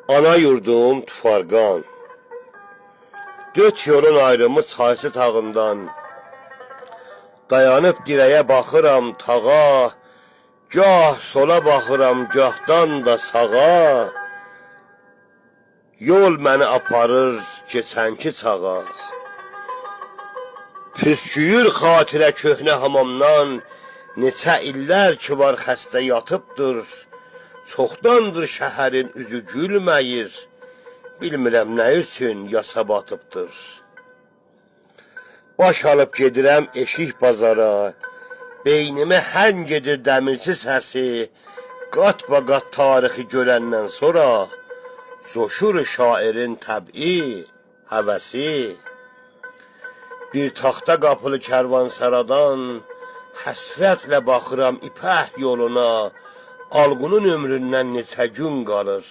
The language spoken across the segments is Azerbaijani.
Ana yurdum Tufarqan. Dörd yolun ayrımı çaysı tağından. Dayanıb dirəyə baxıram tağa. Gah sola baxıram, gahdan da sağa. Yol məni aparır keçənki çağa. Püsküyür xatirə köhnə hamamdan, neçə illər ki var xəstə yatıbdır. Çoxdandır şəhərin üzü gülməyir. Bilmirəm nə üçün yasa batıbdır. Baş alıb gedirəm eşik bazara. Beynimə həng gedir dəmirçi səsi. Qat-baqat tarixi görəndən sonra coşur şairin təbii həvəsi. Bir taxta qapılı kərvansaradan həsrətlə baxıram ipək yoluna. Alqunun ömründən neçə gün qalır.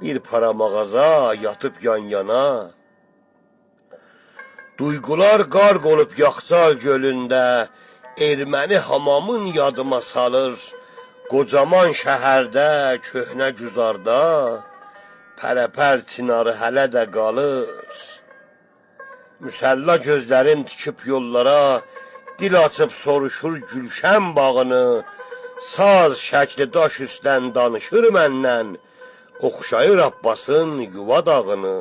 Bir para mağaza yatıb yan yana. Duygular qarq olub Yaxcal gölündə, erməni hamamın yadıma salır. Qocaman şəhərdə, köhnə güzarda, pərəpər çinarı hələ də qalır. Müsəlla gözlərim tikib yollara, dil açıb soruşur gülşən bağını. Saz şəkli daş üstdən danışır məndən, oxşayır Abbasın yuva dağını.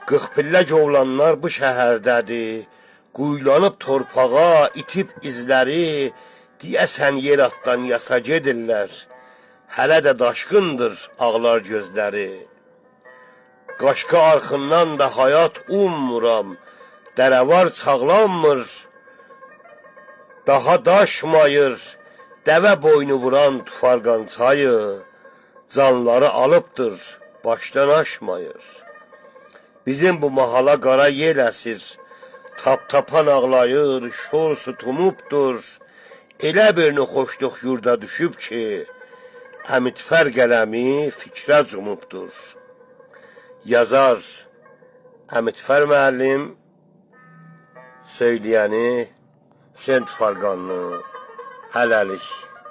40 pillə govlanlar bu şəhərdədir. Quyulanıb torpağa, itib izləri, deyəsən yer atdan yasa gedirlər. Hələ də daşqındır ağlar gözləri. Qaşqa arxından da hayat ummuram, dərəvar çağlanmır, daha daşmayır, dəvə boynu vuran Tufarqan çayı, canları alıbdır, başdan aşmayır. Bizim bu mahala qara yel əsir, tap-tapan ağlayır, şor su tumubdur. Elə bir xoşluq yurda düşüb ki, Əmitfər qələmi fikrə cumubdur. Yazar Əmitfər müəllim, söyləyəni Hüseyn Tufarqanlı. Hələlik.